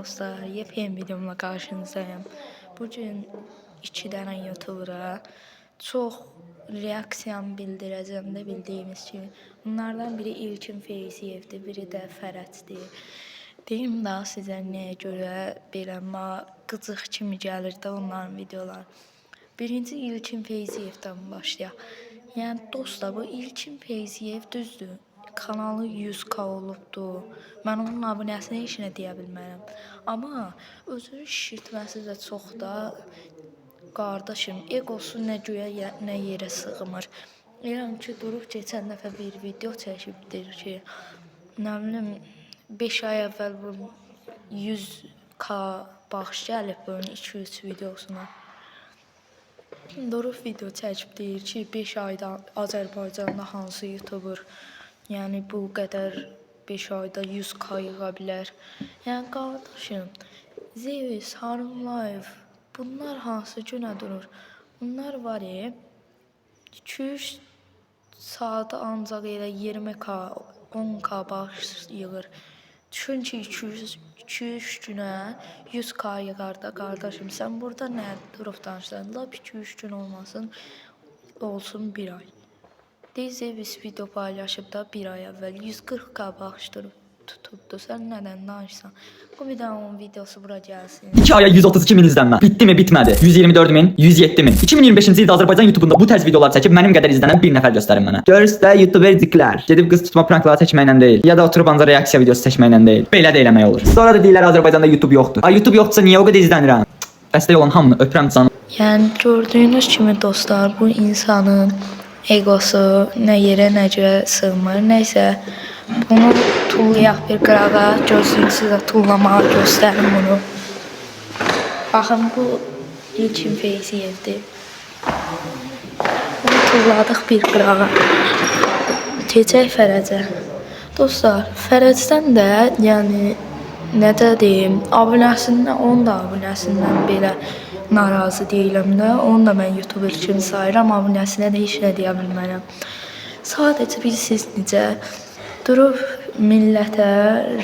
Salam dostlar, yepyeni videomla karşınızdayım. Bugün iki dənə YouTuber'a çox reaksiyam bildirəcəm də bildiyiniz kimi. Bunlardan biri İlkin Feyziyevdir, biri də Fərəcdir. Deyim daha sizə nəyə görə belə qıcıq kimi gəlir də onların videoları. Birinci İlkin Feyziyevdən başlayaq. Yəni dostlar, bu İlkin Feyziyev düzdür. Kanalı 100K olubdu. Mən onun abunəsinə heç nə deyə bilmərəm. Amma özünü şişirtməsi də çox da qardaşım, egosu nə göyə nə yerə sığmır. Elə ki durub keçən dəfə bir video çəkibdir ki, nə bilim 5 ay əvvəl bu 100K baxış gəlib bunun 2-3 videosuna. Durub video çəkib deyir ki, 5 ayda Azərbaycanda hansı YouTuber, yəni bu qədər 5 ayda 100K yığa bilər. Yəni qardaşım, Zeus, Harun Live bunlar hansı günə durur? Bunlar var ya 2-3 saata ancaq elə 20K, 10K baxış yığır. Düşün ki 200 2-3 günə 100K yığar da qardaşım. Sən burada nə durub danışırsan? Lap 2-3 gün olmasın, olsun bir ay. Zeus video paylaşıb da bir ay əvvəl 140K baxış durub tutubdu. Sən nədən danışsan? Bu bir daha onun videosu bura gəlsin. 2 aya 132 min izlənmə. Bitdi mi? Bitmədi. 124 min, 107 min. 2025-ci ildə Azərbaycan YouTube'unda bu tərz videolar çəkib mənim qədər izlənən bir nəfər göstərin mənə. Görürsə YouTuberciklər. Gedib qız tutma prankları çəkməklə deyil, ya da oturub ancaq reaksiya videosu çəkməklə deyil. Belə də eləmək olur. Sonra da deyirlər Azərbaycanda YouTube yoxdur. Ay YouTube yoxdursa niyə o qədər izlənirəm? Dəstək olan hamını öpürəm canım. Yəni gördüyünüz kimi dostlar, bu insanın egosu nə yerə nə göyə sığmır. Nəysə, bunu tullayaq bir qırağa, gözləyin sizə tullamağı göstərim bunu. Baxın, bu İlkin Feyziyevdir. Bunu tulladıq bir qırağa. Keçək Fərəcə. Dostlar, Fərəcdən də yəni nə də deyim, abunəsindən, onun da abunəsindən belə narazı deyiləm də. Onu da mən YouTuber kimi sayıram, abunəsinə də heç nə deyə bilmərəm. Sadəcə bilirsiniz necə durub millətə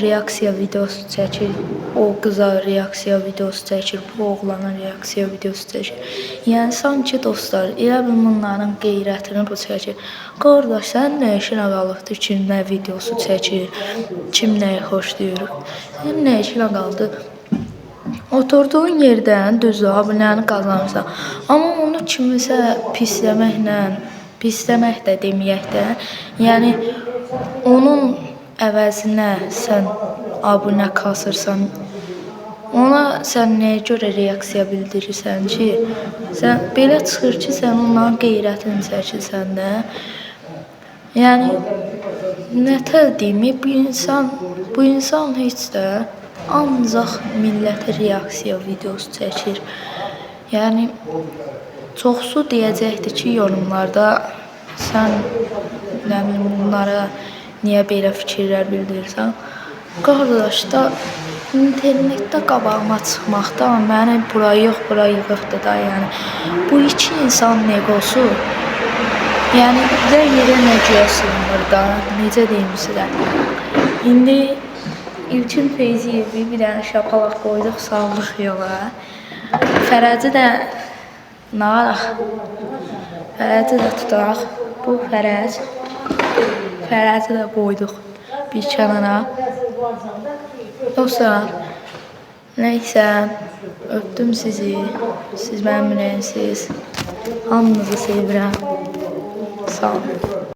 reaksiya videosu çəkir, o qıza reaksiya videosu çəkir, bu oğlana reaksiya videosu çəkir. Yəni sanki dostlar, elə bil bunların qeyrətini bu çəkir. Qardaş, sənin nə işinə qalıbdır kim nə videosu çəkir, kim nəyi xoşlayır? Sənin nə işinə qaldı? Oturduğun yerdən düzdür, abunəni qazanırsan. Amma onu kimisə pisləməklə, pisləmək də deməyək də, yəni onun əvəzinə sən abunə kasırsan. Ona sən nəyə görə reaksiya bildirirsən ki? Sən belə çıxır ki, sən onların qeyrətini çəkirsən də. Yəni nətər deyim, bu insan heç də ancaq millətə reaksiya videosu çəkir. Yəni çoxsu deyəcəkdir ki, yorumlarda sən nə bilim bunlara niyə belə fikirlər bildirirsən? Qardaş da internetdə qabağıma çıxmaqdan məni bura yox, bura yığıbdır da, yəni. Bu iki insanın egosu yəni nə yerə nə göyə sığmır da, necə deyim sizə. İndi İlkin Feyziyevi bir dənə şapalaq qoyduq, saldıq yola. Fərəci də nə araq? Fərəci də tutaq. Bu Fərəc. Fərəci də qoyduq bir kənara. Dostlar, nəysə, öpdüm sizi. Siz mənim ürəyimsiz. Hamınızı sevirəm. Sağ olun.